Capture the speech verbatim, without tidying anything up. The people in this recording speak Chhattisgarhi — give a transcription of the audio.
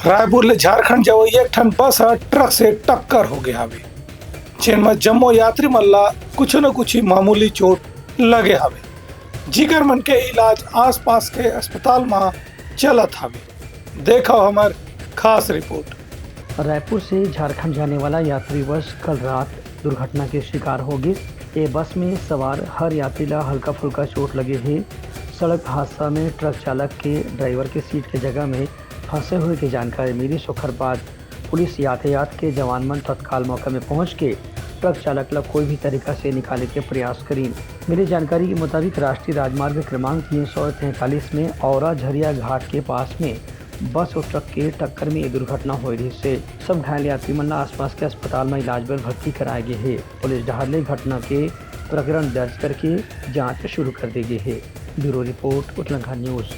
रायपुर ले झारखंड जावइया एक ठन बस ह ट्रक से टक्कर हो गे हावे, जेन म जम्मो यात्री मन ला कुछ न कुछ मामूली चोट लगे हावे, जिकर मन के इलाज आसपास के अस्पताल म चलत हावे। देखव हमर खास रिपोर्ट। रायपुर से झारखंड जाने वाला यात्री बस कल रात दुर्घटना के शिकार हो गिस। ए बस में सवार हर यात्री ला हल्का फुल्का चोट लगे हे। सड़क हादसा में ट्रक चालक के ड्राइवर के सीट के जगह में फंसे हुए के जानकारी मिलिस। ओखर बाद पुलिस यातायात के जवान मन तत्काल मौका में पहुंच के ट्रक चालक ला कोई भी तरीका से निकाले के प्रयास करीन। मिली जानकारी के मुताबिक राष्ट्रीय राजमार्ग क्रमांक तीन सौ तैंतालीस में औरा झरिया घाट के पास में बस और ट्रक के टक्कर में ये दुर्घटना होए रहिस हे। सब घायल यात्री मन ला आसपास के अस्पताल में इलाज बर भर्ती कराए गे हे। पुलिस डहार ले घटना के प्रकरण दर्ज करके जांच शुरू कर दे गे हे। Bureau report, Utlangha news.